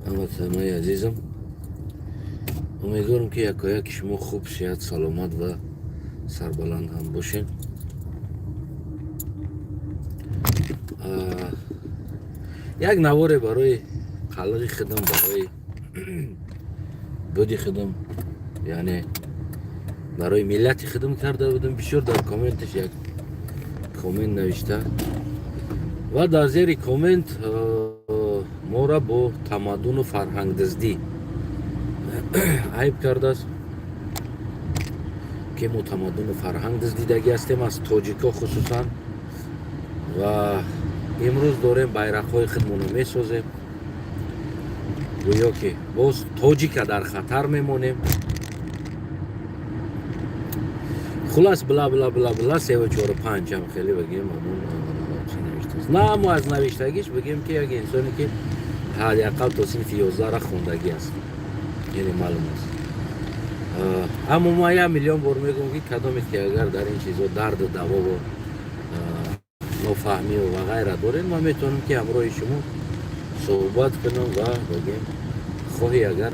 Ҳамватанои азизам, умедворам, ки якояки шумо хуб, сиҳат, саломат ва сарбаланд ҳам бошед. Як наворе барои қалиғи худам, барои буди худам, яъне барои миллати худам карда будам. Бисёр дар комменташ як коммент навишта ва дар зери коммент мора бо тамаддуну фарҳангдиздӣ айб кардааст, ки мо тамаддуну фарҳанг диздидагӣ ҳастем аз тоҷико хусусан ва имрӯз дорем байрақҳои худмонро месозем, гӯё ки боз тоҷика дар хатар мемонем. Хулас, бла бла бла бла, севу чору панҷам хеле бигем, ҳамон чӣ навиштааст. На, аммо аз навиштагиш бигем, ки як инсоне, ки ҳадди ақал то синфи 11-ра хондагӣ аст, яъне маълум аст. Аммо ман як миллион бор мегӯям, ки кадоме ки агар дар ин чизҳо дарду давову нофаҳмию ва ғайра доред, ман метавонам, ки ҳамроҳи шумо суҳбат кунам ва бигем, хоҳӣ агар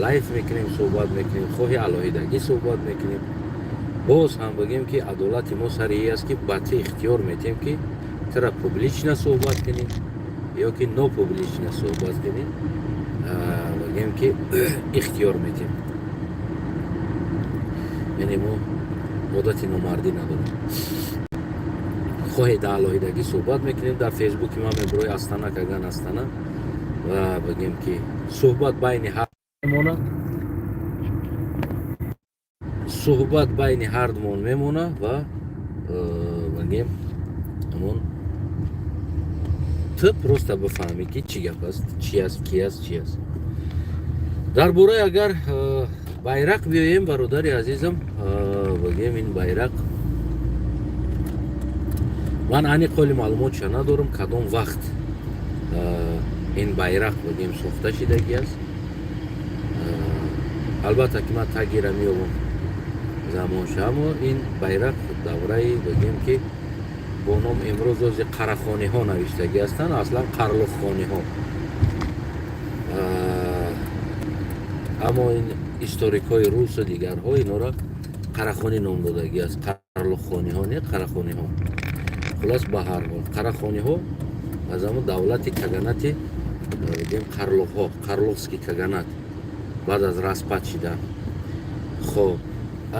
лайв мекунем, суҳбат мекунем, хоҳӣ алоҳидагӣ суҳбат мекунем. Боз ҳам бигем, ки адолати мо сари ин аст, ки ба ту ихтиёр метиҳем, ки тура публично суҳбат кунем ё ки нопублично суҳбат кунем. Бигем, ки ихтиёр метиҳем, яъне мо одати номардӣ надорем. Хоҳе дар алоҳидагӣ суҳбат мекунем, дар фейсбуки ман мебирои, Астана Каган Астана, ва бигем, ки суҳбат байни ҳар мемонад, суҳбат байни ҳардумон мемонад ва бигем, ҳамон ту просто бифаҳмӣ, ки чӣ гап аст, чӣ аст, ки аст, чӣ аст. Дар бораи агар байрақ биёем, бародари азизам, бигем, ин байрақ ман аниқ ҳоли маълумотша надорам, кадом вақт ин байрақ, бигем, сохта шидагӣ аст. Албатта, ки ман тагира меёбам замонша, аммо ин байрақ давраи, бигем, ки бо ном имрӯз ози қарахониҳо навиштагӣ ҳастанд, аслан қарлуххониҳо, аммо ин историкҳои русу дигарҳо инора қарахонӣ ном додагӣ аст. Қарлуххониҳо не, қарахониҳо. Хулас, ба ҳар ҳол, қарахониҳо аз ҳамон давлати каганати, бигем, қарлуқҳо, Карлукский каганат, баъд аз распад шидан. Хоб,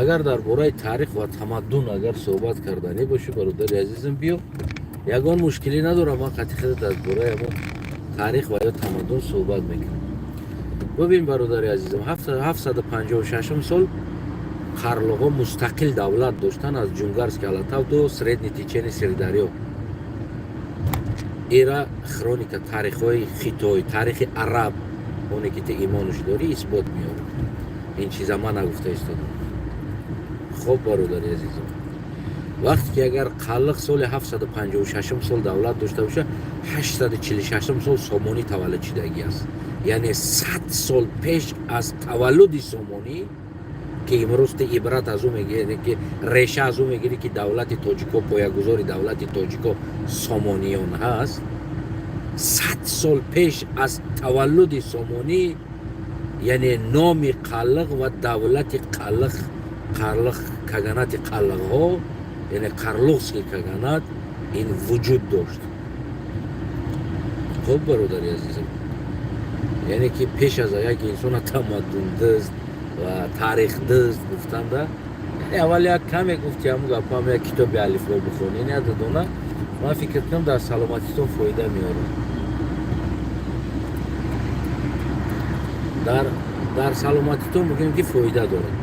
агар дар бораи таърих ва тамаддун агар суҳбат карданӣ бошӣ, бародари азизам, биё, ягон мушкилӣ надорам. Ман қатъи худат аз бораи ҳамон таърих ва ё тамаддун суҳбат мекунам. Бубин, бародари азизам, 756-ум сол қарлуғҳо мустақил давлат доштанд аз Ҷунгарский Алатау до средний течение Сирдарё. Ира хроника, таърихҳои Хитой, таърихи араб, оне ки ту имонаш дорӣ, исбот меёрад. Ин чиза ман нагуфта истодам. Хоб, бародари азизам, вақте ки агар қаллиқ соли 756 сол давлат дошта боша, 846 сол Сомонӣ таваллуд шидагӣ аст, яъне 100 сол пеш аз таваллуди Сомонӣ, ки имрӯз ту ибрат аз ӯ мегирӣ, ки реша аз ӯ мегирӣ, ки давлати тоҷико, поягузори давлати тоҷико Сомониён ҳаст. 100 сол пеш аз таваллуди Сомонӣ, яъне номи қаллиқ ва давлати қаллиқ, қарлиқ, каганати қаллиқҳо, яъне Карлукский каганат, ин вуҷуд дошт. Хуб, бародари азизам, яъне ки пеш аз як инсона тамаддундизд ва тарихдизд гуфтанда, яъне аввал як каме гуфти, ҳамун гапам, як китоби алифбо бихонӣ, не додона. Ман фикр кунам, дар саломатитон фоида меорад, дар саломатитон, бигӯем, ки фоида дорад.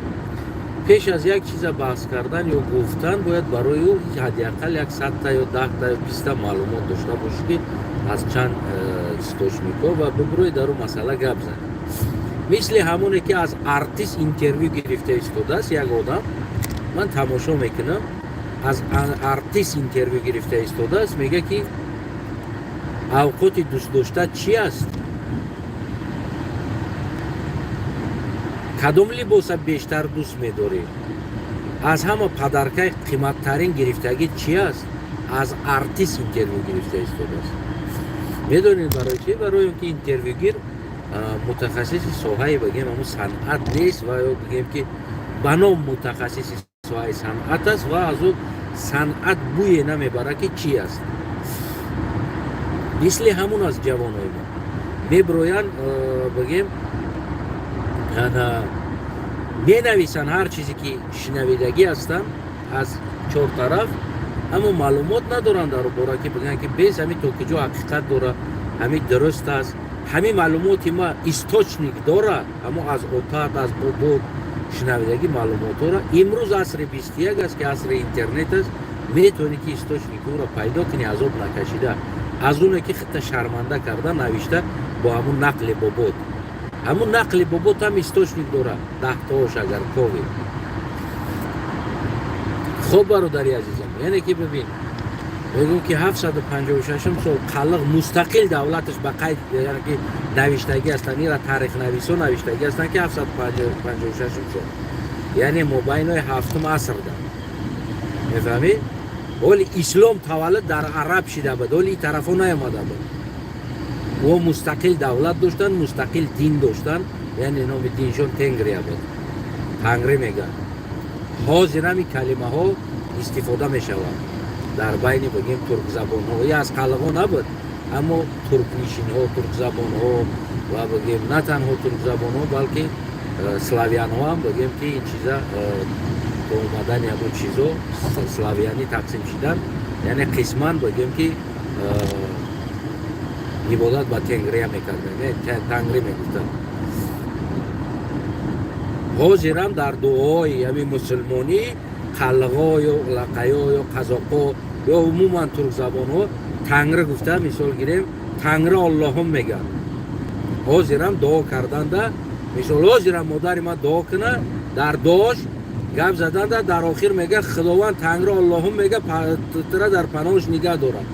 Пеш аз як чиза баҳс кардан ё гуфтан бояд барои ӯ ҳадди ақал як 100-та ё 10-та ё 20-та маълумот дошта бошӣ, ки аз чанд источникҳо ва бибурӯи дар ӯ масъала гап занӣ. Мисли ҳамоне ки аз артист интервю гирифта истодааст як одам, ман тамошо мекунам, аз артист интервю гирифта истодааст, мега, ки авқоти дӯстдошта чӣ аст, кадом либоса бештар дӯст медорӣ, аз ҳама падаркаи қиматтарин гирифтагӣ чӣ аст. Аз артист интервю гирифта истодааст. Медонед барои чӣ? Барои он ки интервюгир Мутахассиси соҳаи, бигем, ҳамун санъат нест ва ё бигем, ки ба ном мутахассиси соҳаи санъат аст ва аз ӯ санъат бӯе намебарад, ки чӣ аст. Мисли ҳамун аст, ҷавонои мо меброянд, бигем, менависанд ҳар чизе, ки шинавидагӣ ҳастанд аз чор тараф, аммо маълумот надоранд дар бора, ки бигӯянд, ки бес ҳамин то куҷо ҳақиқат дорад, ҳамин дуруст аст, ҳамин маълумоти ма источник дорад. Аммо аз отат, аз бобот шинавидагӣ маълумотҳоро, имрӯз асри 21 аст, ки асри интернет аст, метавонӣ, ки источники ӯро пайдо кунӣ, азоб накашида, аз оне ки худта шарманда карда навишта бо ҳамун нақли бобот. Ҳамун нақли бобот ҳам источник дорад, 10 таош агар ковӣ. Хоб, бародари азизам, яъне ки бибин, мегӯм, ки 756-ум сол Қаллиқ мустақил давлаташ ба қайд, яъне ки навиштагӣ ҳастанд, ира таърихнависо навиштагӣ ҳастанд, ки 756-ум сол, яъне мобайнои ҳафтум асрда, мефаҳмед? Ҳоли ислом таваллуд дар араб шида буд, ҳоли ин тарафҳо наомада буд. О, мустақил давлат доштанд, мустақил дин доштанд, яъне номи диншон Тенгрия буд, Тангрӣ мегӯянд. Ҳозир ҳамин калимаҳо истифода мешавад дар байни, бигем, туркзабонҳо. И аз қалиғо набуд, аммо туркнишинҳо, туркзабонҳо ва, бигем, на танҳо туркзабонҳо, балки славянҳо ҳам, бигем, ки ин чиза то омадани ҳамон чизо, славянӣ тақсим шидан, яъне қисман, бигем, ки ибодат ба Тенгрия мекарданд, Тангрӣ мегуфтанд. Ҳозирам дар дуои ҳамин мусулмонӣ қалғо ё лақаё ё қазоқо ё умуман туркзабонҳо Тангрӣ гуфта, мисол гирем, Тангрӣ Оллоҳум мегӯянд. Ҳозирам дуо карданда, мисол, ҳозирам модари ман дуо куна, дар дуош гап заданда дар охир мега: «Худованд Тангрӣ Оллоҳум», мега, «тура дар паноҳаш нигаҳ дорад».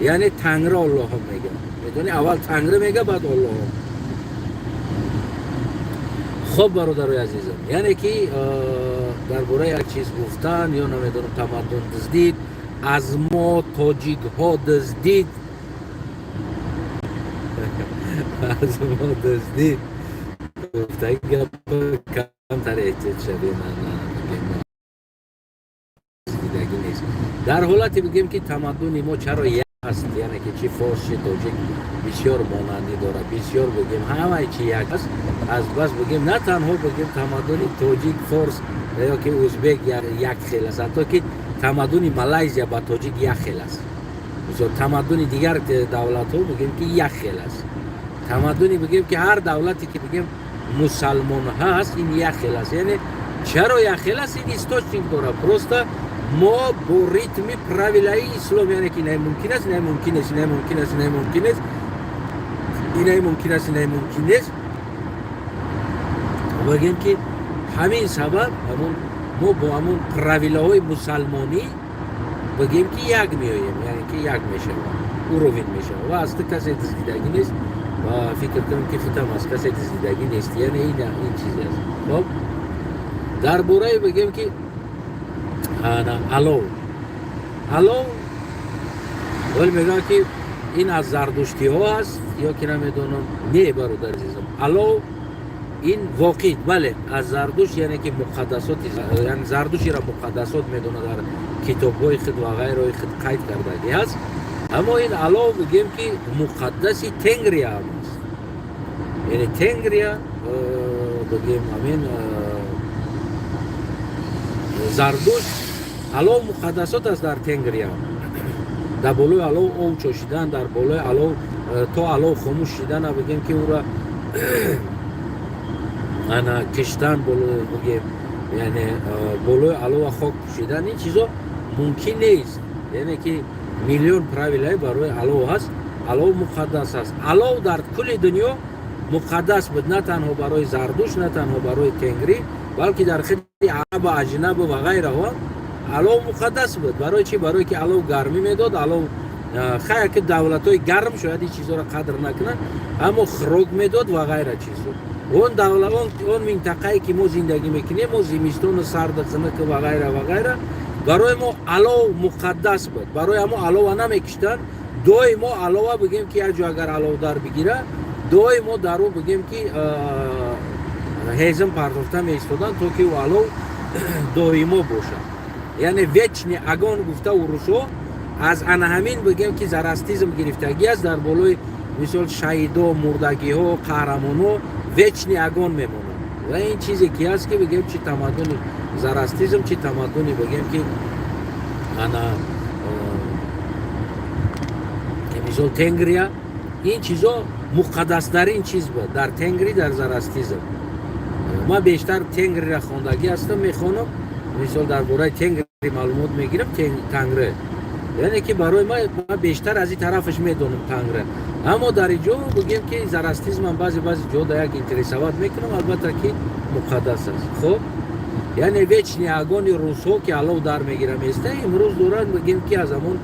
Яъне Тангрӣ Оллоҳум мега, медони, аввал Тангрӣ мега, баъд Оллоҳум. Хоб, бародарои азизам, яъне ки дар бораи як чиз гуфтан ё намедонам, тамаддун дуздид аз мо, тоҷикҳо дуздид, аз мо дуздид гуфтаи гап камтар эҳтиёт шавем. Дуздидагӣ нест. Дар ҳолате бигем, ки тамаддуни мо чаро як аст, яъне ки чи форс, чи тоҷик бисёр монандӣ дорад, бисёр, бигем, ҳамаи чи як аст. Аз бас, бигем, на танҳо, бигем, тамаддуни тоҷик, форс ё ки узбек як хел аст, ҳатто ки тамаддуни Малайзия ба тоҷик як хел аст. Мисол, тамаддуни дигар давлатҳо, бигем, ки як хел аст. Тамаддуни, бигем, ки ҳар давлате, ки, бигем, мусалмон ҳаст, ин як хел аст. Яъне чаро як хел аст? Ин источник дорад. Просто мо бо ритми правилаи ислом, яъне ки инай мумкин аст, инай мумкин нест, инай мумкин аст, инай мумкин нест, инай мумкин аст, инай мумкин нест, бигем, ки ҳамин сабаб ҳамун мо бо ҳамун правилаҳои мусалмонӣ, бигем, ки як меоем, яъне ки як мешавад, уровень мешавад ва аз ту касе дуздидагӣ нест ва фикр кунам, ки худам аз касе дуздидагӣ нест. Яъне ин чизе аст. Хоб, дар бораи, бигем, ки алов вале мегӯянд, ки ин аз зардуштиҳо аст ё ки намедонам. Не, бародар азизам, алов ин воқеъ, бале, аз Зардушт, яъне ки муқаддасоти, яъне Зардушира муқаддасот медонад, дар китобҳои худ ва ғайрои худ қайд кардагӣ ҳаст. Аммо ин алов, бигем, ки муқаддаси Тенгрия ҳам аст. Яъне Тенгрия, бигем, ҳамин Зардушт, алов муқаддасот аст дар Тенгрия. Дар болои алов ов чошидан, дар болои алов то алов хомӯш шидана, бигем, ки ӯра ана киштан, бигем, яъне болои алова хок пӯшидан, ин чизо мумкин нест. Яъне ки миллион правилаи барои алов ҳаст. Алов муқаддас аст. Алов дар кулли дунё муқаддас буд, на танҳо барои Зардуш, на танҳо барои Тенгрӣ, балки дар хиди араба, аҷнабу ва ғайраҳо алов муқаддас буд. Барои чӣ? Барое ки алов гармӣ медод. Алов, хайр, ки давлатҳои гарм шояд ин чизҳоро қадр накунанд, аммо хӯрок медод ва ғайра чизо. Он давла, он минтақае, ки мо зиндагӣ мекунем, мо зимистону сарду хунук ва ғайра ва ғайра, барои мо алов муқаддас буд. Барои ҳамо алова намекиштанд доимо. Алова, бигем, ки як ҷо агар алов дар бигира. Доимо дар ӯ бигем ки ҳезм партофта меистоданд, то ки ӯ алов доимо бошад, яъне вечный огонь гуфта урусҳо аз ана ҳамин бигем ки зарастизм гирифтагӣ аст. Дар болои мисол шаҳидо, мурдагиҳо, қаҳрамонҳо вечный огонь мемонад. Ва ин чизе ки аст, ки бигем, чи тамаддуни зарастизм, чи тамаддуни бигем ки ана мисол Тенгрия, ин чизо муқаддастарин чиз буд дар Тенгри, дар зарастизм. Ман бештар Тенгрира хондагӣ ҳастам, мехонам, мисол дар бораи Тенгри маълумот мегирам. Тангри, яъне ки барои ман бештар аз ин тарафаш медонам Тангри. Аммо дар ин ҷо бигем ки зарастизмам баъзе баъзе ҷо да як интересовать мекунам, албатта ки муқаддас аст. Хуб, яъне вечный огонь и русҳо, ки алов дар мегира места, имрӯз доранд, бигем ки аз ҳамон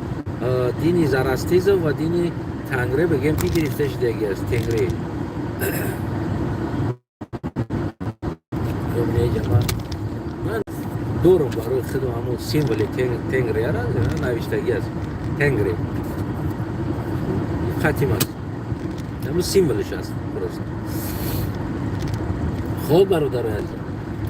дини зарастизм ва дини Тангре, бигем ки гирифта шудагӣ аст. Тенгри ман дорам барои худам, ҳамон символи Тенгрияра навиштагӣ аст. Тенгри қатим аст, ҳамон символиш аст просто. Хоб, бародарои азиз,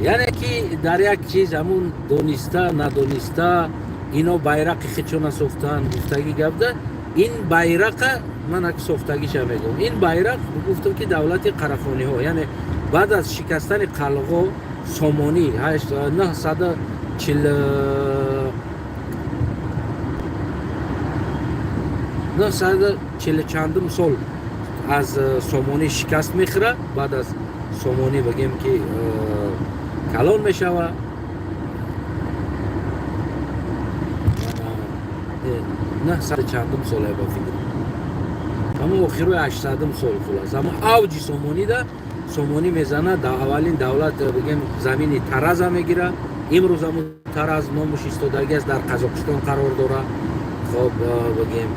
яъне ки дар як чиз ҳамун дониста надониста ино байрақи хичона сохтанд гуфтагӣ гапда. Ин байрақа ман ак сохтагиша мегӯям. Ин байрақ, гуфтам ки давлати Қарахониҳо, яъне баъд аз шикастани Қалғо, Сомонӣ 940 чандум сол аз Сомонӣ шикаст мехӯрад. Баъд аз Сомонӣ, бигем ки калон мешавад, 900 чандум соле ба фикр, ҳамон охирои 800-ум сол. Хулас, ҳамон авҷи Сомонида Сомонӣ мезанад, аввалин давлат, бигем, замини Тараза мегирад. Имрӯз ҳамун Тараз номуш истодагӣ аст, дар Қазоқистон қарор дорад. Хоб, бигем,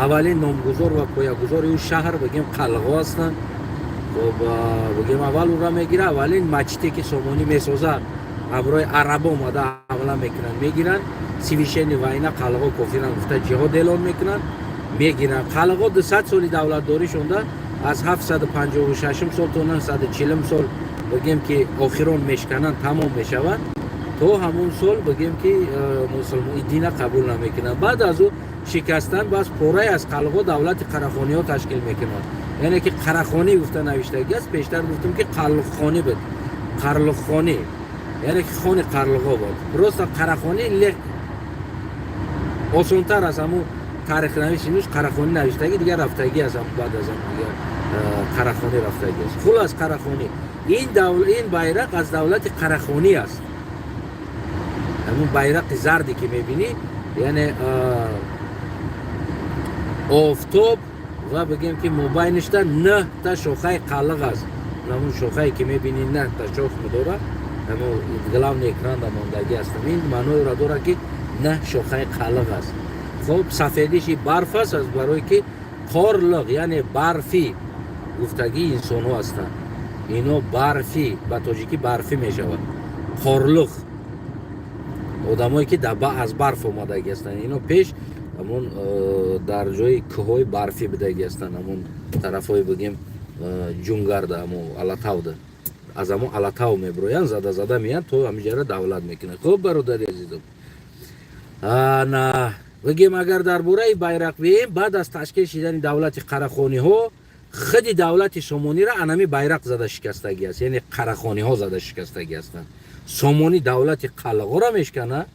аввалин номгузор ва поягузори ӯ шаҳр, бигем, Қалғо ҳастанд. Хоб, бигем, аввал ӯра мегирад. Аввалин мачите ки Сомонӣ месозад, ҳамроҳи арабо омада ҳамла мекунанд, мегиранд. Священный война, Қалғо кофиран гуфта ҷиҳод эълон мекунанд, мегиранд. Қалғо 200 соли давлатдорӣ шонда, аз 756 сол то 940 сол, бигем ки охирон мешкананд, тамом мешаванд. То ҳамон сол, бигем ки мусулмон дина қабул намекунанд. Баъд аз ӯ шикастан, бас порае аз Қалғо давлати Қарахониҳо ташкил мекунанд, яъне ки Қарахонӣ гуфта навиштагӣ аст. Пештар гуфтем ки Қарлуқхонӣ буд, Қарлуқхонӣ, яъне ки хони Қарлуғо буд. Просто Қарахонӣ осонтар аст. Ҳамун таърихнавис имрӯз Қарахонӣ навиштагӣ, дигар рафтагӣ аст. Баъд аз дигар Қарахонӣ рафтагӣ аст. Хулас, Қарахонӣ, ин байрақ аз давлати Қарахонӣ аст. Ҳамун байрақи зарде ки мебинӣ, яъне офтоб ва, бигем ки, мобайништа нӯҳта шохаи қалиқ аст. Ҳамун шохае ки мебинӣ, нӯҳта шох медорад, ҳамун главный экран да мондагӣ астам. Ин маъноеро дорад, ки нӯҳ шохаи қалиқ аст. Хоб, сафедиши барф аст, аз барое ки қорлиқ, яъне барфӣ гуфтагии инсонҳо ҳастанд. Ино барфӣ, ба тоҷикӣ барфӣ мешавад, қорлуқ, одамое ки аз барф омадагӣ ҳастанд. Ино пеш ҳамон дар ҷои кӯҳҳои барфӣ будагӣ ҳастанд, ҳамон тарафҳои, бигем, Ҷунгарда, ҳамон Алатавда. Аз ҳамон Алатав мебироянд, зада зада меянд, то ҳамиҷара давлат мекунанд. Хуб, бародари азизом, ана, бигем, агар дар бораи байрақ бием, баъд аз ташкил шидани давлати Қарахониҳо, худи давлати Сомониро анами байрақ зада шикастагӣ аст, яъне Қарахониҳо зада шикастагӣ ҳастанд. Сомонӣ давлати Қалғоро мешкана,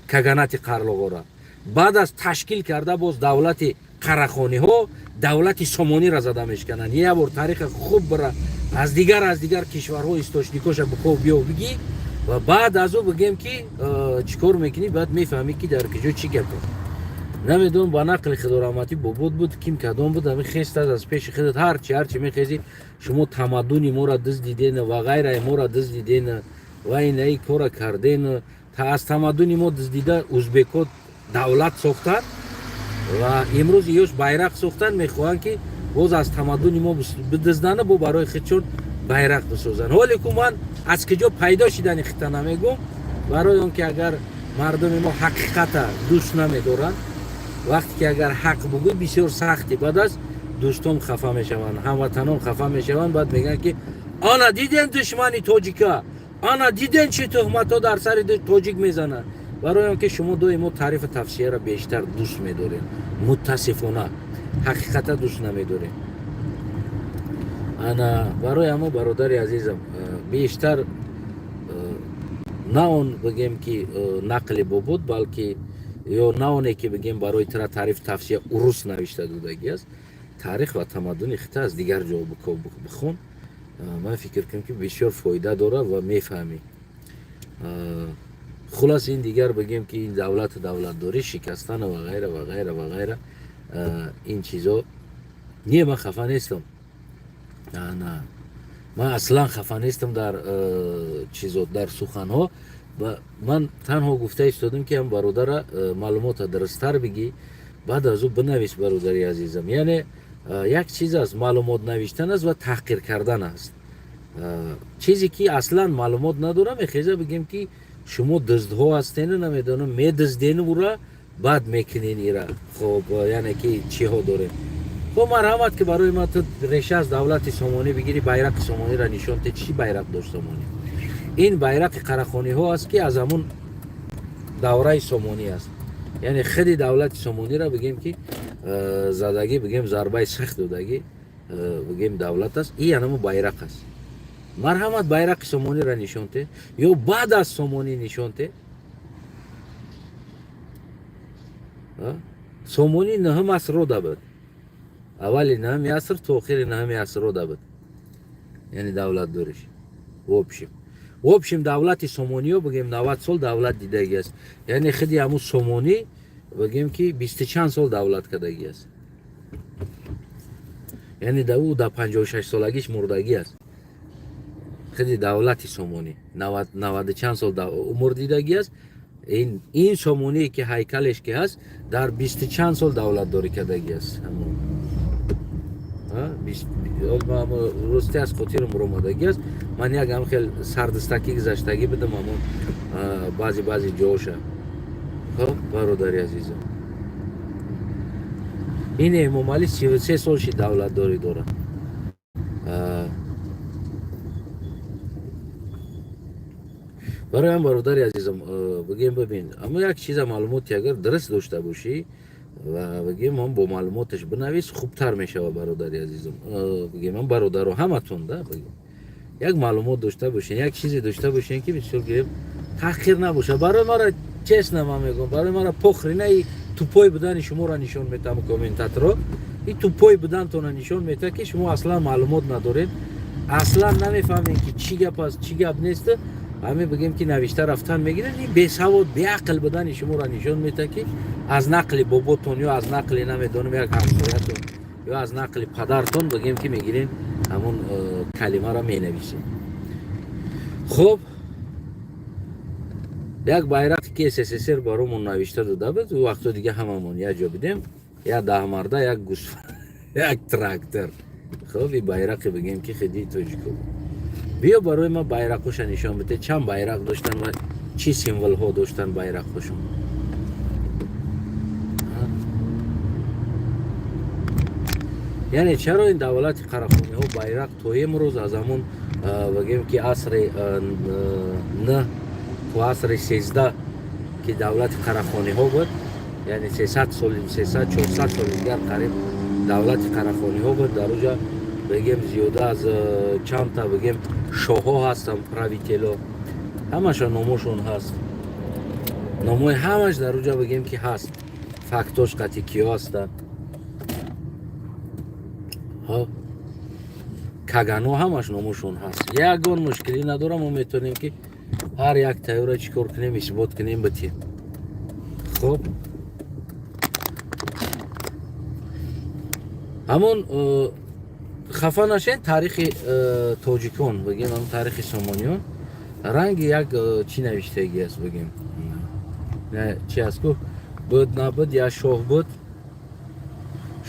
каганати Қарлоғора. Баъд аз ташкил карда боз давлати Қарахониҳо давлати Сомониро зада мешкананд. Як бор тариха хуб бира, аз дигар кишварҳо источник оша биков, биё, бигӣ ва баъд аз ӯ, бигем ки чӣ кор мекунӣ, баъд мефаҳмӣ, ки дар куҷо чӣ гап. Намедонам, ба нақли худораҳматӣ бобод буд, ким кадом буд, ами хест аз пеши худат ҳарчи мехезӣ, шумо тамаддуни моро дуздиден ва ғайраи моро дуздиден ва инаи кора карден. Аз тамаддуни мо дуздида узбекҳо давлат сохтанд ва имрӯз ёш байрақ сохтанд, мехоҳанд, ки боз аз тамаддуни мо бидузданд, бо барои худшон байрақ бисозанд. Ҳоле ку ман аз куҷо пайдо шидани хита намегӯм, барои он ки агар мардуми мо ҳақиқата дӯст намедоранд, вақте ки агар ҳақ бугӯй, бисёр сахти бад аст. Дӯстон хафа мешаванд, ҳамватанон хафа мешаванд, баъд мегӯянд, ки ана дидем душмани тоҷика, ана дидем, чӣ туҳматҳо дар сари тоҷик мезанад. Барои он ки шумо доимо таърифу тавсияро бештар дӯст медоред, мутасифона ҳақиқата дӯст намедоред. Ана барои ҳамо, бародари азизам, бештар на он бигем, ки нақли бобуд, балки ё на оне ки бигем барои тира таъриф тавсия урус навишта додагӣ аст. Таърих ва тамаддуни хита аз дигар ҷо бихон, ман фикр кунам, ки бисёр фоида дорад ва мефаҳмӣ. Хулас, ин дигар бигем, ки ин давлату давлатдорӣ шикастану ва ғайра ва ғайра ва ғайра, ин чизо не. Ман хафа нестам, на, ман аслан хафа нестам дар чизо, дар суханҳо. Ман танҳо гуфта истодам, ки ҳам бародара маълумота дурусттар бигӣ, баъд аз ӯ бинавис, бародари азизам. Яъне як чиз аст, маълумот навиштан аст ва таҳқир кардан аст. Чизе ки аслан маълумот надорам, мехеза бигем, ки шумо дуздҳо ҳастену намедонам, медуздену ура бад мекунен ира. Хоб, яъне ки чиҳо дорем? Хоб, марҳамат, ки барои ман ту реша аз давлати Сомонӣ бигирӣ, байрақи Сомониро нишон те. Чӣ байрақ дошт Сомонӣ? Ин байрақи Қарахониҳо аст, ки аз ҳамун давраи Сомонӣ аст. Яъне худи давлати Сомониро бигем, ки задагӣ, бигем, зарбаи сахт додагӣ, бигем, давлат аст. И янаму байрақ аст. Марҳамат, байрақи Сомониро нишон те ё баъд аз Сомонӣ нишон те. Сомонӣ нӯҳум аср рода буд, аввали нӯҳуми аср то охири нӯҳуми аср рода буд, яъне давлатдориш. В общем, давлати Сомониё, бигем, 90 сол давлат дидагӣ аст. Яъне худи ҳамун Сомонӣ, бигем, ки бисту чанд сол давлат кардагӣ аст. Яъне да ӯ дар 56 солагиш мурдагӣ аст. Худи давлати Сомонӣ наваду чанд сол умр дидагӣ аст. Ин Сомоние ки ҳайкалеш ки ҳаст, дар бисту чанд сол давлатдорӣ кардагӣ аст. Рости, аз хотирам омадагӣ аст. Ман як ҳам хел сардистакӣ гузаштагӣ будам ҳамон баъзе баъзе ҷоша. Хоб, бародари азизам, ин Эмомалӣ 33 сол ши давлатдорӣ дорад. Барои ҳам, бародари азизам, бигем, бибин, аммо як чиза, маълумоти агар дуруст дошта бошӣ ва бигем, ҳам бо маълумоташ бинавис, хубтар мешавад, бародари азизам. Бигем, ҳам бародаро, ҳаматон да, як маълумот дошта бошен, як чизе дошта бошен, ки бисёр, гирем, таҳқир набошад. Барои мара, честно ман мегӯям, барои мара похрена. И тупой будани шуморо нишон метаҳам, комментаторо. И тупой будантона нишон метаҳад, ки шумо аслан маълумот надоред, аслан намефаҳмед, ки чӣ гап аст, чӣ гап нест. Ҳамин, бигем, ки навишта рафтан мегиред. Ин бесавод, беақл будани шуморо нишон метаҳад, ки аз нақли боботон ё аз нақли, намедонам, як ҳамсоятон ё аз нақли падартон, бигем, ки мегирен, ҳамон калимаро менависед. Хуб, як байрақе ки СССР баромон навишта дода буд, ӯ вақто дига ҳамамон як ҷо будем, як даҳмарда, як гусфанд, як трактор. Хуб, и байрақе, бигем, ки хиди тоҷико. Биё, барои ман байрақҳоша нишон бите, чанд байрақ доштан ва чӣ символҳо доштан байрақҳошон. Яъне чаро ин давлати Қарахониҳо байрақ то имрӯз, аз ҳамун, бигем, ки асри н то асри 13, ки давлати Қарахониҳо буд, яъне 300 соли, 300, 400 соли дигар қариб давлати Қарахониҳо буд. Дар уҷа, бигем, зиёда аз чандта, бигем, шоҳҳо ҳастанд, правитело, ҳамаша номошон ҳаст, номои ҳамаш дар уҷа, бигем, ки ҳаст, фактош қати киё ҳастанд, кагано, ҳамаш номошон ҳаст. Ягон мушкилӣ надорам. Мо метавонем, ки ҳар як тайёра чӣ кор кунем, исбот кунем, битем. Хуб, ҳамон хафа нашед. Таърихи тоҷикон, бигем, ҳамон таърихи Сомониён ранги як чӣ навиштагӣ аст, бигем, чи аст ку, буд набуд, як шоҳ буд.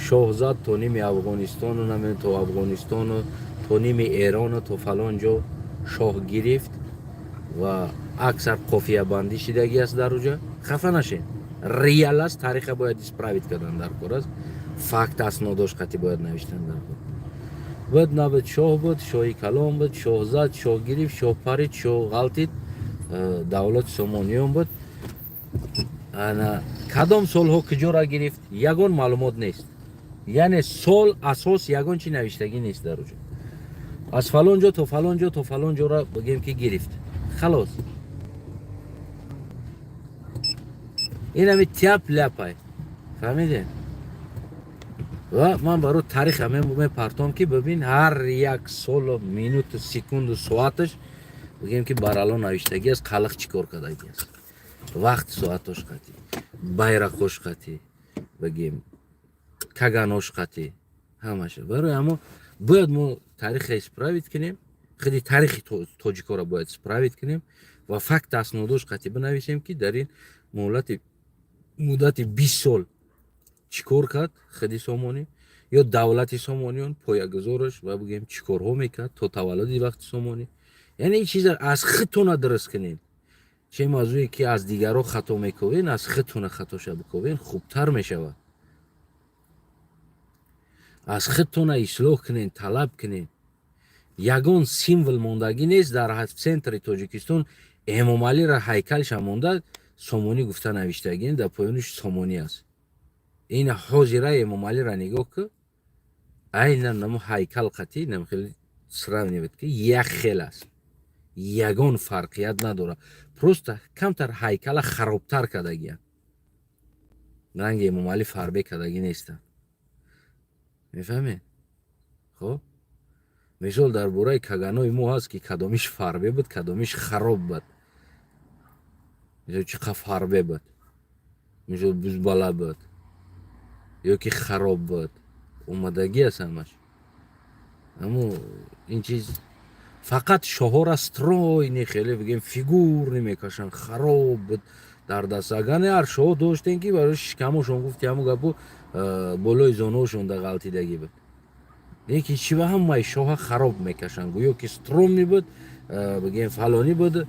Шоҳ зад то ними Афғонистону, намедонам, то Афғонистону, то ними Эрону, то фалон ҷо шоҳ гирифт ва аксар қофиябандӣ шидагӣ аст дар уҷа. Хафа нашед, реал аст. Тариха бояд исправить кардан дар кор аст. Факт, аснодош қатӣ бояд навиштан дар худ. Буд, набуд, шоҳ буд, шоҳи калон буд, шоҳ зад, шоҳ гирифт, шоҳ парид, шоҳ ғалтид, давлати Сомониён буд. Ана кадом солҳо куҷора гирифт, ягон маълумот нест. Яъне сол, асос, ягон чи навиштагӣ нест дар уҷо. Аз фалон ҷо то фалон ҷо, то фалон ҷора бигем, ки гирифт, халос. Инами тяп ляпай, фаҳмидем? Ва ман барои тариха мепартом, ки бибин, ҳар як солу, минуту, секунду, соаташ, бигем, ки барало навиштагӣ аст. Қалиқ чӣ кор кардагӣ аст, вақт, соатош қатӣ, байрақош қатӣ, бигем, каганош қатӣ, ҳамаша. Барои ҳамо бояд мо тариха исправить кунем, худи тарихи тоҷикоро бояд исправить кунем ва факт, аснодош қатӣ бинависем, ки дар ин муҳлати муддати 20 сол чӣ кор кард худи Сомонӣ ё давлати Сомониён, поягузораш, ва бигем, чӣ корҳо мекард то таваллуди вақти Сомонӣ. Яъне ин чиза аз худтона дуруст кунем. Че мавзӯе ки аз дигарро хато мековен, аз худтона хатоша биковен, хубтар мешавад. Аз худтона ислоҳ кунен, талаб кунен. Ягон символ мондагӣ нест дар центри Тоҷикистон. Эмомалиро ҳайкалша монда, Сомонӣ гуфта навиштагӣ, дар поёниш Сомонӣ аст. Ин ҳозира Эмомалиро нигоҳ ку, айнан намо ҳайкал қатӣ намхел сравнивать, ки як хел аст, ягон фарқият надорад. Просто камтар ҳайкала харобтар кардагиям, ранги Эмомалӣ фарбе кардагӣ нестанд, мефаҳмед? Хоб, мисол, дар бораи каганои мо ҳаст, ки кадомиш фарбе буд, кадомиш хароб буд. Мисол, чӣ қа фарбе буд, мисол, бузбала буд ё ки хароб буд, омадагӣ аст ҳамаш. Аммо ин чиз фақат шоҳора стройный, хеле, бигем, фигурный мекашанд, хароб буд дар даст. Агар не, ҳар шоҳ доштем, ки барои шикамошон, гуфти ҳамун гапу, болои зонуошон да ғалтидагӣ буд. Лекин чӣ ба ҳамаи шоҳа хароб мекашанд, гӯё ки стройный буд, бигем, фалонӣ буд.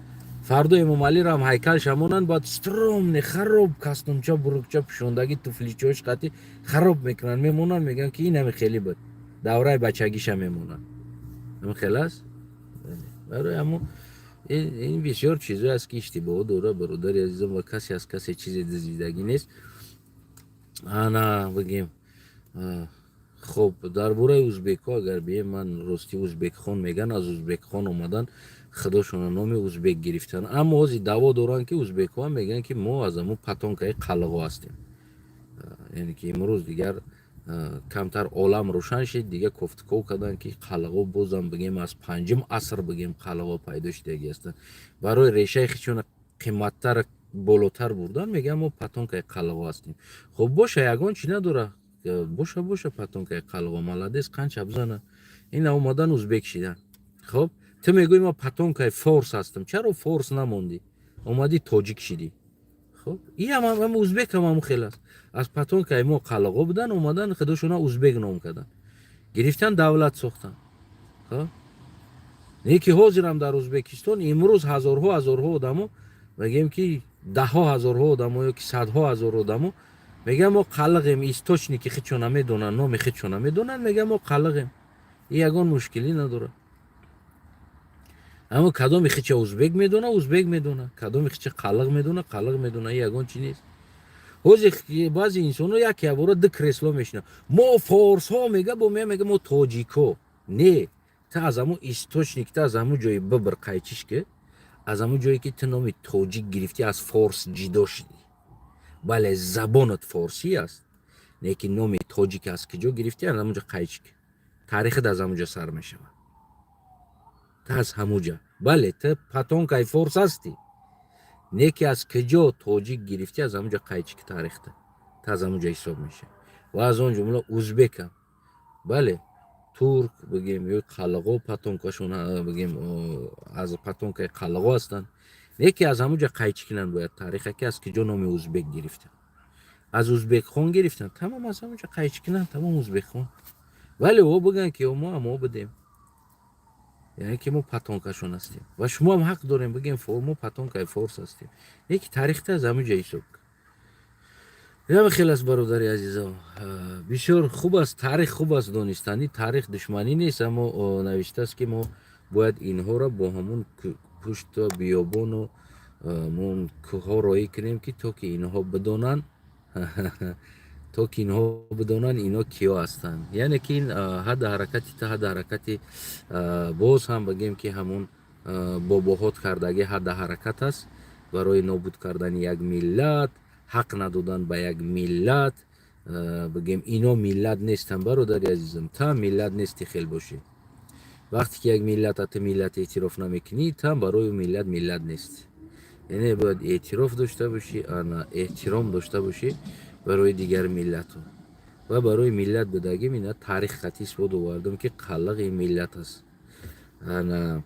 Фардо Эмомалиро ҳам ҳайкалша монанд, бояд стройный, хароб, костюмча, брюкча пӯшондагӣ, туфличош қатӣ хароб мекунанд, мемонанд, мегӯянд, ки ин ҳами хеле буд, давраи бачагиша мемонанд. Ҳами хел аст. Барои ҳамо ин бисёр чизое аст, ки иштибоҳо дора, бародари азизам, ва касе аз касе чизе дизидагӣ нест. Ана, бигем, хоб, дар бораи узбекҳо агар бием, ман рости, Узбекхон меган, аз Узбекхон омадан, худошона номи узбек гирифтан. Аммо ҳозир даъво доранд, ки узбекҳо мегӯянд, ки мо аз ҳамун потомкаи қалғо ҳастем. Яъне ки имрӯз дигар камтар олам рӯшан шид, дигар кофтуков карданд, ки қалғо бозам, бигем, аз панҷум аср, бигем, қалғо пайдо шудагӣ ҳастанд. Барои решаи хичона қиматтар, болотар бурдан, мегӯям, мо потомкаи қалғо ҳастем. Хоб, боша, ягон чӣ надора, боша, боша, потомкаи қалғо, молодец, қанча бизана. Ина омадан, узбек шидан. Хоб, ту мегӯӣ, ма потомкаи форс ҳастам, чаро форс намондӣ, омадӣ тоҷик шидӣ? Хоб, иам узбекам ҳамун хел аст. Аз потомкаи мо қалғо будан, омадан, худошона узбек ном кардан, гирифтан, давлат сохтан. Хоб, не ки ҳозирам дар Узбекистон имрӯз ҳазорҳо, ҳазорҳо одамо, мегӯем, ки даҳҳо ҳазорҳо одамо ё ки садҳо ҳазор одамо мегӯям, мо қалиғем. Источники худшо намедонанд, номи худшо намедонанд, мегӯям, мо қалиғем. И ягон мушкилӣ надорад. Аммо кадоми хича узбек медона, узбек медона, кадоми хича қалиғ медона, қалиғ медона, и ягон чи нест. Ҳозир баъзе инсонҳо як ябора ду кресло мешинанд: мо форсҳо мега, бо мега, мо тоҷико. Не, та аз ҳамун источник, та аз ҳамун ҷои бибир, қайчиш, ки аз ҳамун ҷое ки ту номи тоҷик гирифтӣ, аз форс ҷидо шудӣ. Бале, забонат форсӣ аст, лекин номи тоҷик аз куҷо гирифтӣ, аз ҳамун ҷо қайчик, таърихат аз ҳамун ҷо сар мешавад. Та аз ҳамун ҷа, бале, ту потомкаи форс ҳастӣ, не ки аз куҷо тоҷик гирифтӣ, аз ҳамун ҷо қайчики таърихта, та аз ҳамун ҷо ҳисоб мешавад. Ва аз он ҷумла узбекам, бале, турк, бигем, ё қалғо, потомкашон, бигем, аз потомкаи қалғо ҳастанд, не ки аз ҳамун ҷо қайчи кинанд бояд таъриха, ки аз куҷо номи узбек гирифтанд. Аз Узбекхон гирифтанд, тамом, аз ҳамун ҷо қайчи кинанд, тамом, Узбекхон. Вале о бигӯянд, ки мо ҳамо будем, яъне ки мо потомкашон ҳастем ва шумо ҳам ҳақ дорем, бигем, мо потомкаи форс ҳастем, не ки таърихта аз ҳамун ҷо ҳисоб. Инам хел аст, бародари азизам. Бисёр хуб аст, таърих хуб аст донистанӣ, таърих душманӣ нест, аммо навиштааст, ки мо бояд инҳоро бо ҳамун пушту биёбону ҳамун кӯҳҳо роҳӣ кунем, ки то ки инҳо бидонанд, то ки инҳо бидонанд, ино киё ҳастанд. Яъне ки ин ҳадди ҳаракати та ҳадди ҳаракати, боз ҳам бигем, ки ҳамун бобоҳот кардагӣ ҳадди ҳаракат аст барои нобуд кардани як миллат, ҳақ надодан ба як миллат. Бигем, ино миллат нестанд. Бародари азизам, та миллат нести, хел бошӣ. Вақте ки як миллат ата миллат эътироф намекунӣ, та барои миллат миллат нест. Яъне бояд эътироф дошта бошӣ, ана эҳтиром дошта бошӣ барои дигар миллату ва барои миллат будагим. Ина таърих қатъи исбот овардам, ки қаллиқ ин миллат аст. Ана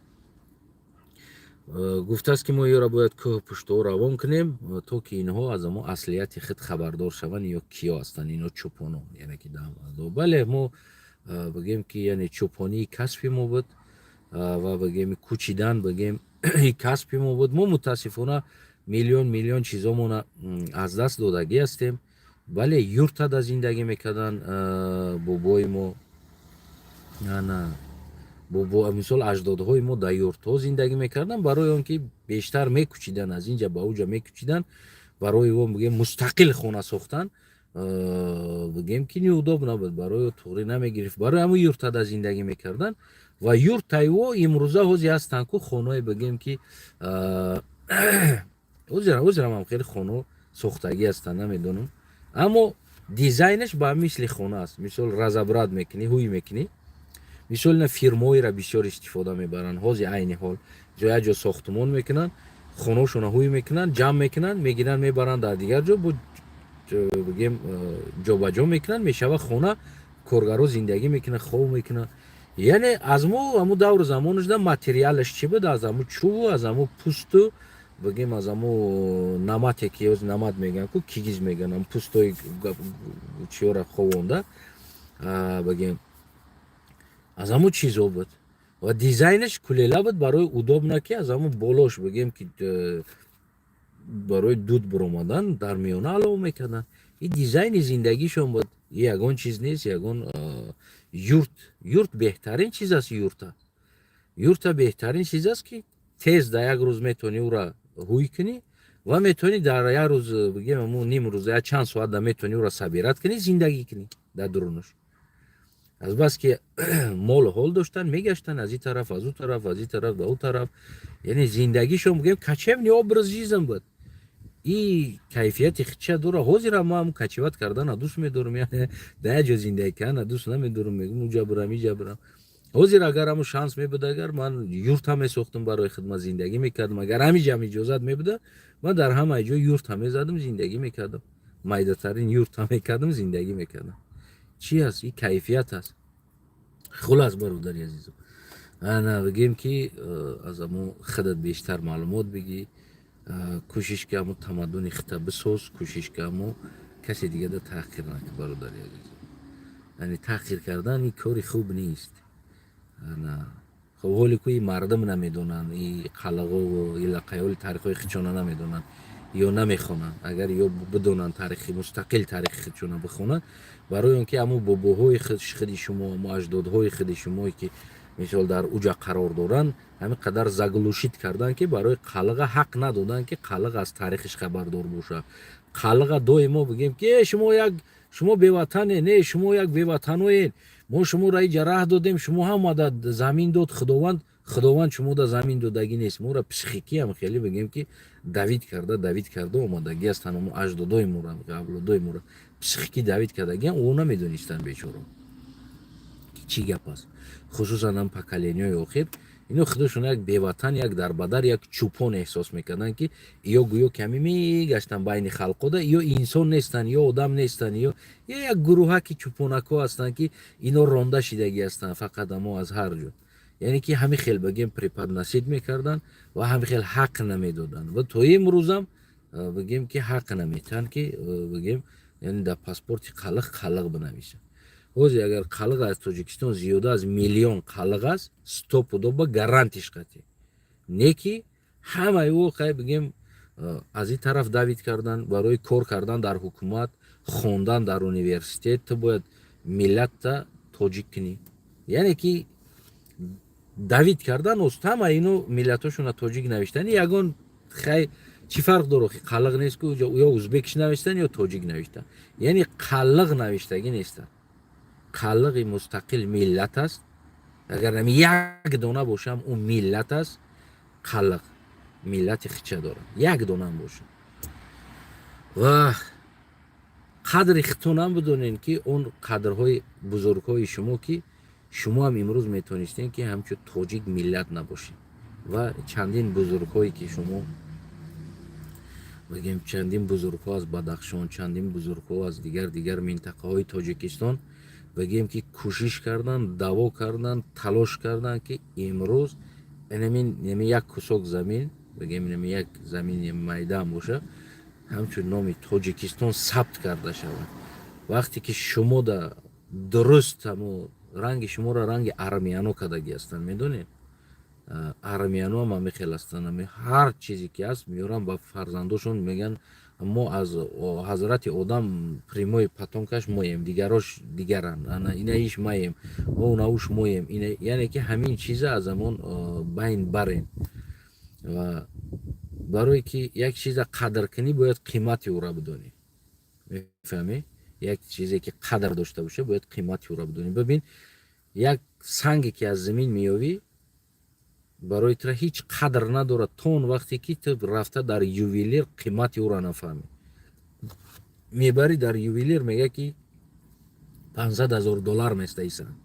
гуфтааст, ки мо ёро бояд кӯҳу пуштаҳо равон кунем, то ки инҳо аз ҳамо аслияти худ хабардор шаванд, ё киё ҳастанд ино, чӯпоно. Яъне ки бале, мо бигем, ки яъне чӯпонии касби мо буд ва бигем, кӯчидан, бигем, касби мо буд. Мо мутаассифона миллион миллион чизомона аз даст додагӣ ҳастем. Бале, юртада зиндагӣ мекарданд бобои мо, ана бобо, мисол, аҷдодҳои мо дар юртҳо зиндагӣ мекарданд, барои он ки бештар мекӯчиданд, аз инҷа ба уҷа мекӯчиданд. Барои о, бигем, мустақил хона сохтан, бигем, ки неудобно набуд, барои туғрӣ намегирифт, барои ҳамун юртада зиндагӣ мекарданд. Ва юртаи о имрӯза ҳози ҳастанд ку хонаое, бигем, ки ҳозирам хеле хонао сохтагӣ ҳастанд, намедонам, аммо дизайнаш ба мисли хона аст. Мисол, разобрать мекунӣ, ҳуй мекунӣ. Мисол, ина фирмаҳоеро бисёр истифода мебаранд ҳози, айни ҳол ҷо як ҷо сохтумон мекунанд, хонаошонро ҳуй мекунанд, ҷамъ мекунанд, мегиранд, мебаранд дар дигар ҷо, бо бигем, ҷобаҷо мекунанд, мешава хона. Коргаро зиндагӣ мекунанд, хоб мекунанд. Яъне аз мо ҳамун давру замонашда материалаш чӣ буд? Аз ҳамун чӯбу аз ҳамун пӯсту, бигем, аз ҳамун намате, ки ҳоз намат мегӯянд ку, кигиз мегӯянд, ҳамун пӯстои чиёра ховонда, бигем, аз ҳамун чизо буд. Ва дизайнаш кулела буд, барои удобно, ки аз ҳамун болош, бигем, ки барои дуд биромадан дар миёна алов мекарданд. Ин дизайни зиндагишон буд. Ягон чиз нест, ягон юрт. Юрт беҳтарин чиз аст. Юрта беҳтарин чиз аст, ки тез дар як рӯз метавонӣ ӯра ҳуй кунӣ ва метавонӣ дар як рӯз, бигем, ҳамун ним рӯз, як чанд соат да метавонӣ ӯра собирать кунӣ, зиндагӣ кунӣ дар дурунаш. Азбаски молу ҳол доштанд, мегаштанд аз ин тараф, аз ӯ тараф, аз ин тараф ба ӯ тараф. Яъне зиндагишон, бигем, кочевный образ жизнь буд. И кайфияти хича дора. Ҳозирам ман ҳамун кочевать кардана дӯст медорам, яъне дар як ҷо зиндагӣ кардана дӯст намедорам. Мегӯм, уҷа бирам, иҷа бирам. Ҳозир агар ҳамун шанс мебуд, агар ман юрта месохтам барои хидмат, зиндагӣ мекардам. Агар ҳамиҷам иҷозат мебуда, ман дар ҳамаи ҷо юрта мезадам, зиндагӣ мекардам, майдатарин юрта мекардам, зиндагӣ мекардам. Чӣ аст? И кайфият аст. Хулас, бародари азизам, ана бигем, ки аз ҳамун худат бештар маълумот бигӣ, кӯшиш ки ҳамун тамаддуни хита бисоз, кӯшиш ки ҳамун касе дигада таҳқир накун, бародари азизам. Яъне таҳқир кардан ин кори хуб нест. Ана хоб, ҳоле ку и мардум намедонанд, и қалағову и лақайҳоли таърихҳои хичона намедонанд ё намехонанд. Агар ё бидонанд, таърихи мустақил, таърихи худшона бихонанд, барои он ки ҳамун бобоҳои худи шумо, ҳамун аҷдодҳои худи шумое, ки мисол дар уҷа қарор доранд, ҳамин қадар заглушить карданд, ки барои қалиға ҳақ надоданд, ки қалиқ аз таърихиш хабардор бошад. Қалиға доимо, бигем, ки шумо як, шумо беватане, не, шумо як беватаноед, мо шуморо иҷа раҳ додем, шумо ҳама замин дод Худованд. Худованд шумода замин додагӣ нест. Моро психикиам хеле, бигем, ки давить карда, давить карда омадагӣ ҳастанд. Мо аҷдодои моро, авлодои моро психикӣ давить кардагиам. Ӯ намедонистанд, бечоро, чӣ гап аст. Хусусан ам поколения ҳои охир, ино худошон як беватан, як дарбадар, як чӯпон эҳсос мекарданд, ки ё гӯё ками мегаштанд байни халқода, ё инсон нестанд, ё одам нестанд, ё як гурӯҳаки чӯпонакҳо ҳастанд, ки ино ронда шидагӣ ҳастанд фақат амо аз ҳар ҷо. Яъне ки ҳамин хел, бигем, преподносить мекарданд ва ҳамин хел ҳақ намедоданд. Ва то имрӯзам, бигем, ки ҳақ наметиҳанд, ки, бигем, яъне дар паспорти қалиқ қалиқ бинависанд. Ҳозир агар қалиқ аз Тоҷикистон зиёда аз миллион қалиқ аст, стопудово гарантиш қатӣ не, ки ҳамаи ӯ қай, бигем, аз ин тараф давить кардан барои кор кардан дар ҳукумат. Хондан дар университет, ту бояд миллатта тоҷик кунӣ, яъне ки давить кардан ост. Ҳама ино миллатҳошона тоҷик навиштани, ягон хай чӣ фарқ дорад? Қаллиқ нест ку, ё узбекиш навиштан, ё тоҷик навиштан. Яъне қаллиқ навиштагӣ нестанд. Қаллиқи мустақил миллат аст. Агар ами як дона бошам, ӯ миллат аст. Қаллиқ миллати хича дорад, як донаам бошад. Ва қадри хитонам бидонед, ки он қадрҳои бузургҳои шумо, ки шумо ҳам имрӯз метонистем, ки ҳамчун тоҷик миллат набошед. Ва чандин бузургҳое, ки шумо бигем, чандин бузургҳо аз Бадахшон, чандин бузургҳо аз дигар минтақаҳои Тоҷикистон, бигем, ки кӯшиш карданд, даъво карданд, талош карданд, ки имрӯз инами як кусок замин, бигем, инами як замини майдаам боша, ҳамчун номи Тоҷикистон сабт карда шавад. Вақте ки шумо да дуруст ҳамо ранги шуморо ранги армияно кардагӣ ҳастанд, медонед, армияно ҳам ҳами хел ҳастанд. Ҳами ҳар чизе ки ҳаст, меоранд, ба фарзандошон мегӯянд: «Мо аз ҳазрати Одам прямой потомкаш моем, дигарош дигаранд, ана инаиш маем, онауш моем». Яъне ки ҳамин чиза аз ҳамон байн барен. Ва барое ки як чиза қадр кунӣ, бояд қимати ӯра бидонӣ, мефаҳмӣ? Як чизе ки қадр дошта боша, бояд қимати ӯра бидонӣ. Бибин, як санге ки аз замин меёвӣ, барои тура ҳеҷ қадр надорад, то он вақте ки ту рафта дар ювелир қимати ӯро нафаҳмӣ. Мебарӣ дар ювелир, мега, ки 500 000 доллар местаисанд.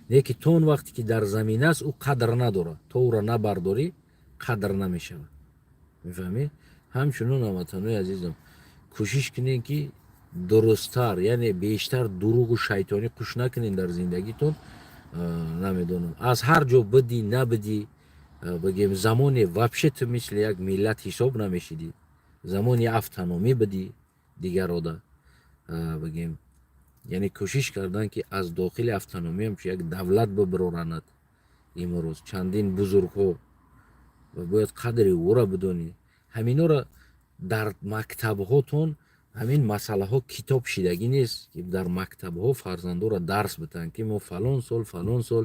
Не ки то он вақте ки дар замин аст, ӯ қадр надорад. То ӯро набардорӣ, қадр намешавад, мефаҳмӣ? Ҳамчунон, ҳамватанои азизам, кӯшиш кунед, ки дурусттар, яъне бештар дуруғу шайтонӣ қуш накунед дар зиндагитон. Намедонам, аз ҳар ҷо бидӣ, набидӣ, бигем, замоне вообще ту мисли як миллат ҳисоб намешидӣ, замони автономӣ бидӣ, дигарода, бигем, яъне кӯшиш кардан, ки аз дохили автономӣ ҳамчун як давлат бибироранад. Имрӯз чандин бузургҳо, ва бояд қадри ӯра бидонӣ. Ҳаминора дар мактабҳотон ҳамин масъалаҳо китоб шидагӣ нест, ки дар мактабҳо фарзандоро дарс битанд, ки мо фалон сол, фалон сол,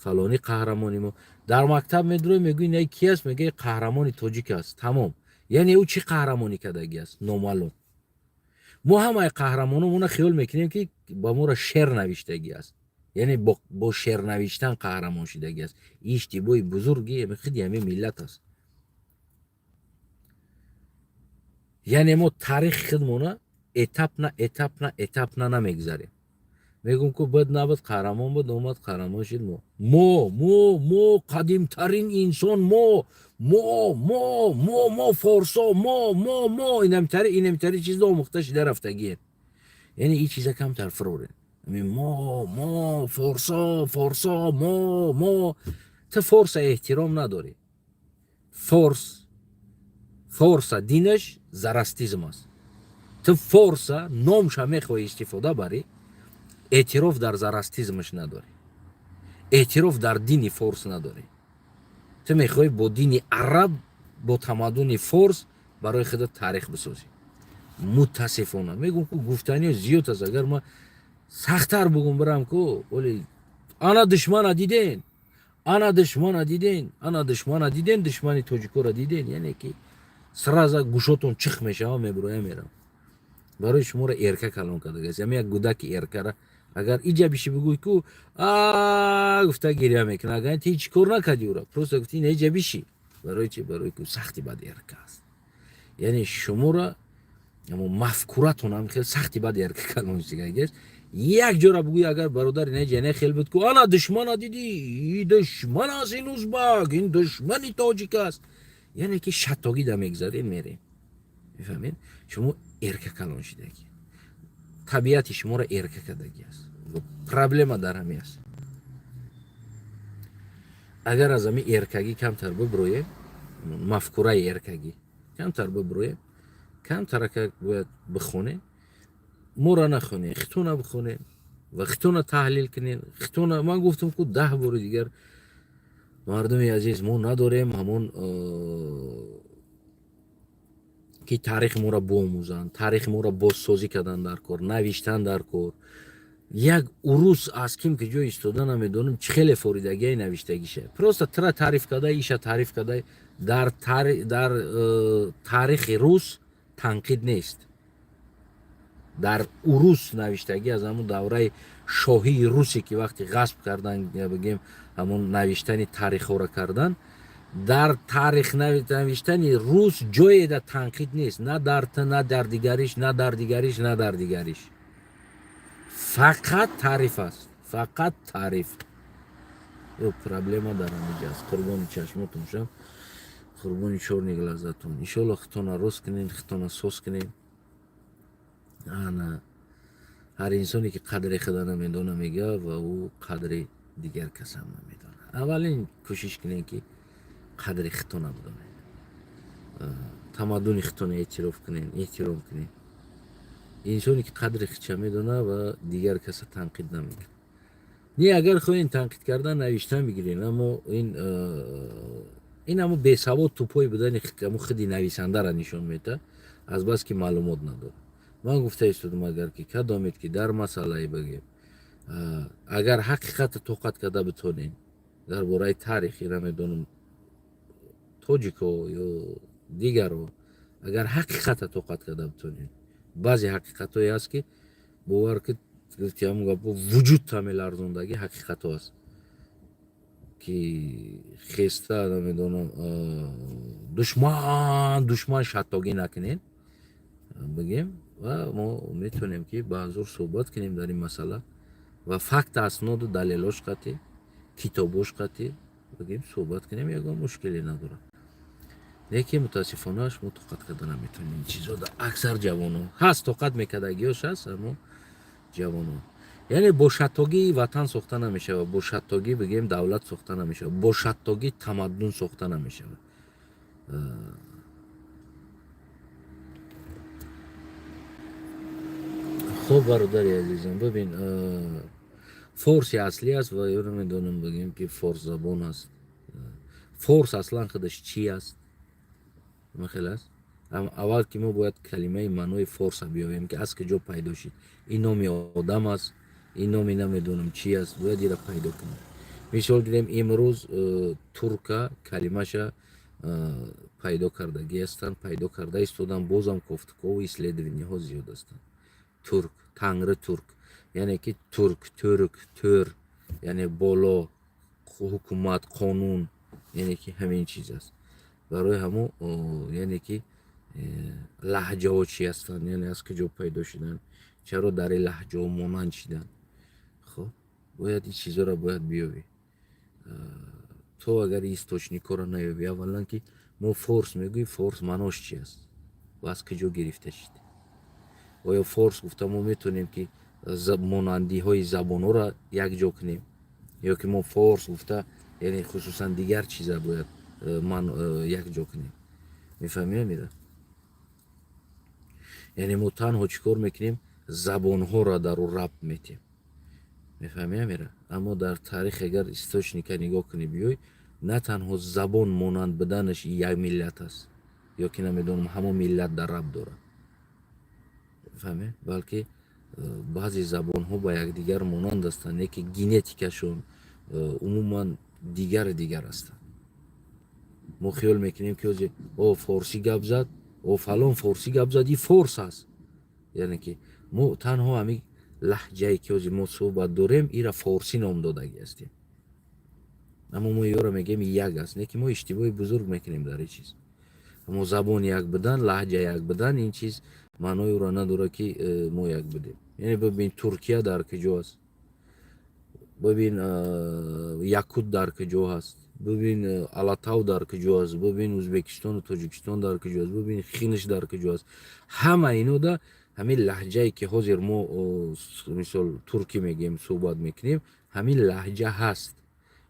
фалонӣ қаҳрамони мо. Дар мактаб медурем, мегӯи: «Не, ки аст?» Мега: «Қаҳрамони тоҷик аст». Тамом. Яъне ӯ чӣ қаҳрамонӣ кардагӣ аст, номаълум. Мо ҳамаи қаҳрамономона хиёл мекунем, ки ба моро шеър навиштагӣ аст, яъне бо шеър навиштан қаҳрамон шидагӣ аст. Ин иштибоҳи бузурги худи ҳамин миллат аст. Яъне мо таърихи худмона этапно, этапно, этапно намегзарем. Мегӯм, ку буд, набуд, қаҳрамон буд, омад, қаҳрамон шид. Мо қадимтарин инсон, мо форсо, мо инамтари чизо омӯхта шида рафтагием. Яъне ин чиза камтар фурорем. Мо форсо, форсо, мо ту форса эҳтиром надорӣ. Форс, форса динаш зарастизм аст. Ту форса номша мехоҳӣ истифода барӣ, эътироф дар зарастизмаш надорӣ, эътироф дар дини форс надорӣ. Ту мехоҳӣ бо дини араб, бо тамаддуни форс барои худат таърих бисозӣ. Мутасифона мегӯм, ку гуфтаниё зиёд аст. Агар ман сахттар бугум, бирам ку, оли ана душмана диден, ана душмана диден, ана душмана диден, душмани тоҷикоро диден, яъне ки сразу гӯшотон чих мешава, мебуроя, мерам. Барои шуморо эрка калон кардагааст. Ами як гудаки эркара агар иҷа биши, бигӯй ку, а гуфта гиря мекунад. Агар ти ҳеҷ кор накардӣ, ӯра просто гуфти: «Ина иҷа биши». Барои чи? Барои ку сахти бад эрка аст. Яъне шуморо амо мафкуратон ҳам хел сахти бад эрка калон шидагааст. Як ҷора бигӯй, агар бародар ина ҷа хел буд ку, ана душмана дидӣ, и душман аст, ин узбак, ин душмани тоҷик аст. Яъне ки шаттогӣ да мегзарем, мерем, мефаҳмед? Шумо эрка калон шидагӣ, табиати шуморо эрка кардагӣ аст. Проблема дар ҳамин аст. Агар аз ҳамин эркагӣ камтар биброем, мафкураи эркагӣ камтар биброем, камтарака бояд бихонем. Моро нахонем, хитона бихонем ва хитона таҳлил кунем, хитона. Ман гуфтам ку 10 бори дигар, мардуми азиз, мо надорем ҳамон Ки таърихи моро биомӯзанд, таърихи моро бозсозӣ кардан дар кор, навиштан дар кор. Як урус аз ким ки ҷо истода, намедонам, чӣ хеле форидагиай навиштагиша. Просто тра таъриф карда, иша таъриф карда. Дар таърихи рус танқид нест. Дар урус навиштагӣ аз ҳамун давраи шоҳии русе, ки вақте ғасб кардан, бигем, ҳамун навиштани таърихҳоро кардан, дар таърих навиштани рус ҷое да танқид нест, на дар т, на дар дигариш, на дар дигариш, на дар дигариш. Фақат таъриф аст, фақат таъриф. Ё проблема дар ҳамиҷа аст. Қурбони чашмотон шам, қурбони чёрный глазатон. Иншолло, хитона рост кунен, хитона сос кунен. Ана ҳар инсоне ки қадри худа намедона, мега, ва ӯ қадри дигар касам намедона. Аввалин кӯшиш кунем, ки қадри хитона бидонед, тамаддуни хитона эътироф кунен, эҳтиром кунен. Инсоне ки қадри хича медона ва дигар каса танқид намекунад. Не, агар хоҳем танқид кардан, навиштан бигирен, аммо ин ҳамо бесавод, тупой будани ҳамо худи нависандара нишон медиҳад, азбаски маълумот надорад. Ман гуфта истодам, агар ки кадомед ки дар масъалае, бигем, агар ҳақиқата тоқат карда битонем дар бораи таърихи, намедонам, тоҷико ё дигаро, агар ҳақиқата тоқат карда битонем, баъзе ҳақиқатҳое ҳаст, ки бовар ки гуфти, ҳамон гапо вуҷудта меларзондагӣ ҳақиқатҳо аст, ки хеста, намедонам, душман, душман шаттогӣ накунем, бигем, ва мо метавонем, ки ба ҳузур суҳбат кунем дар ин масъала ва факта, асноду далелош қатӣ, китобош қатӣ, бигем, суҳбат кунем, ягон мушкиле надорад. Лекин мутаассифона, шумо тоқат карда наметавонед ин чизо. Аксар ҷавоно ҳаст, тоқат мекардагиёш ҳаст, аммо ҷавоно, яъне бо шаттогӣ ватан сохта намешавад, бо шаттогӣ, бигем, давлат сохта намешавад, бо шаттогӣ тамаддун сохта намешавад. Хуб, бародари азизам, бибин, форси аслӣ аст ва ё намедонам, бигем, ки форс забон аст. Форс аслан худаш чӣ аст? Хел аст. Аввал ки мо бояд калимаи маънои форса биёвем, ки аз куҷо пайдо шид. Ин номи одам аст, ин номи намедонам чӣ аст, бояд ира пайдо кунем. Мисол гирем, имрӯз турка калимаша пайдо кардагӣ ҳастанд, пайдо карда истодан, бозам кофтукову исследованиҳо зиёд ҳастанд. Турк, тангри турк, яъне ки турк, тӯрк, тӯр, яъне боло, ҳукумат, қонун, яъне ки ҳамин чиз аст. Барои ҳамо, яъне ки лаҳҷаҳо чӣ ҳастанд, яъне аз куҷо пайдо шуданд, чаро дар ин лаҳҷаҳо монанд шиданд? Хуб, бояд ин чизҳоро бояд биёбӣ. То агар источникҳоро наёбӣ, аввалан ки мо форс мегӯем, форс маънош чи аст ва аз куҷо гирифта шид? Оё форс гуфта мо метавонем, ки монандиҳои забонҳоро якҷо кунем, ё ки мо форс гуфта, яъне хусусан дигар чиза бояд ман якҷо кунем? Мефаҳмӣ, Амира? Яъне мо танҳо чӣ кор мекунем? Забонҳоро дар ӯ рабт метем, мефаҳмӣ, Амира? Аммо дар таърих агар источника нигоҳ кунӣ, биёй, на танҳо забон монанд буданаш як миллат аст ё ки, намедонам, ҳамон миллат дар рабт дорад, фаҳме, балки баъзе забонҳо ба якдигар монанд ҳастанд, не ки генетикашон умуман дигар дигар ҳастанд. Мо хиёл мекунем, ки ҳозир о форсӣ гап зад, о фалон форсӣ гап зад, и форс аст. Яъне ки мо танҳо ҳамин лаҳҷае, ки ҳозир мо суҳбат дорем, ира форсӣ ном додагӣ ҳастем, аммо мо ёро мегӯем як аст. Не ки мо иштибоҳи бузург мекунем дар ин чиз. Аммо забон як будан, лаҳҷа як будан, ин чиз маънои ӯро надорад, ки мо як будем. Яъне бибин, Туркия дар куҷо аст, бибин, Якут дар куҷо ҳаст, бибин, Алатау дар куҷо аст, бибин, Ӯзбекистону Тоҷикистон дар куҷо аст, бибин, Хиниш дар куҷо аст. Ҳама инода ҳамин лаҳҷае, ки ҳозир мо, мисол, туркӣ мегӯем, суҳбат мекунем, ҳамин лаҳҷа ҳаст.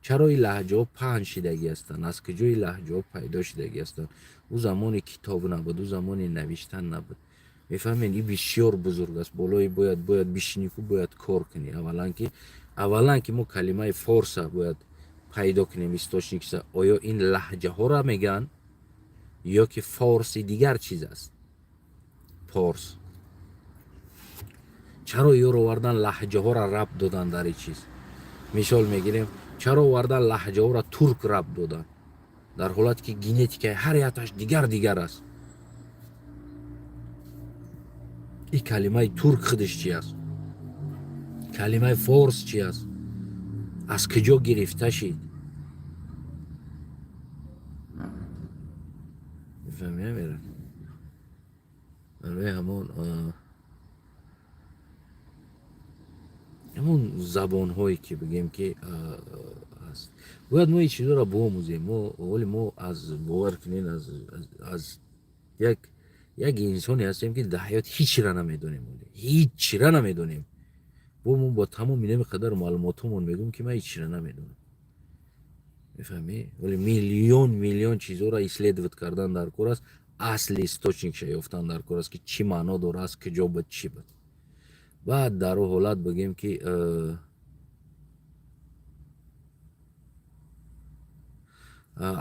Чаро ин лаҳҷаҳо паҳн шидагӣ ҳастанд? Аз куҷои лаҳҷаҳо пайдо шидагӣ ҳастанд? Ӯ замоне китоб набуд, ӯ замоне навиштан набуд, мефаҳмед? Ин бисёр бузург аст. Болои бояд бишинику бояд кор кунӣ. Аввалан ки мо калимаи форса бояд пайдо кунем, источникса. Оё ин лаҳҷаҳоро мегӯянд ё ки форси дигар чиз аст? Порс? Чаро ёро овардан, лаҳҷаҳоро рабт додан дар ин чиз? Мисол мегирем, чаро овардан, лаҳҷаҳоро турк рабт додан, дар ҳолате ки генетикаи ҳар якташ дигар дигар аст? Ин калимаи турк худаш чи аст? Калимаи форс чи аст? Аз куҷо гирифта шид? Мефаҳмиям? Барои ҳамон забонҳое ки бигем ки аст, бояд мо ин чизҳоро биомӯзем. Мо ҳоли мо аз, бовар кунед, аз як инсоне ҳастем, ки дар ҳаёт ҳечра намедонем, ҳечра намедонем. Бо мо бо тамоми инами қадар маълумотҳомон мегӯем, ки ман ҳечра намедонам. Мефаҳмӣ? Вале миллион миллион чизҳоро исследовать кардан дар кор аст, асли источник ша ёфтан дар кор аст, ки чӣ маъно дора, аз куҷо буд, чӣ буд. Баъд дар ӯ ҳолат бигем, ки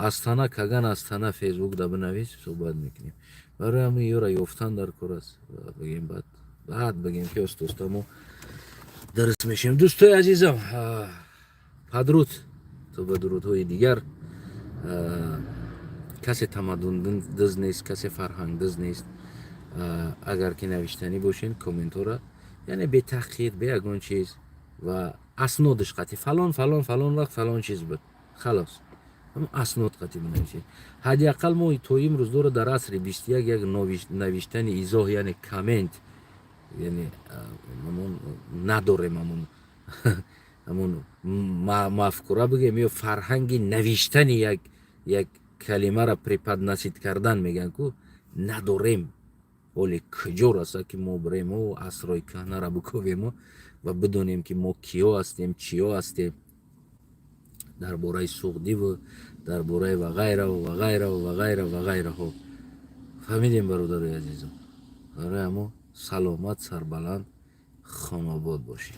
Астана каган, Астана Фейсбук да бинавис, суҳбат мекунем. Барои ҳамин ёра ёфтан дар кор аст, бигем, баъд бигем, ки оста оста мо дарс мешавем. Дӯстои азизам, падруд то ба дурудҳои дигар. Касе тамаддундиз нест, касе фарҳангдиз нест. Агар ки навиштанӣ бошен, комментҳоро, яъне бетаҳқир, бе ягон чиз ва аснодаш қатӣ, фалон фалон фалон вақт фалон чиз буд, халос, аснод қатӣ бинависед. Ҳадди ақал мо то имрӯз дора дар асри 21 як навиштани изоҳ, яъне коммент, яъне ҳамон надорем, ҳамон мафкура бигем ё фарҳанги навиштани як калимаро преподносить кардан мегӯянд ку, надорем. Ҳоле куҷо раса, ки мо бирему асрҳои кӯҳнаро бикӯвему ва бидонем, ки мо киё ҳастем, чиё ҳастем, дар бораи суғдиву дар бораи ва ғайраву ва ғайраву ва ғайра ва ғайраҳо. Фаҳмидем, бародарои азизам? Барои ҳамо саломат, сарбаланд, хонобод бошед.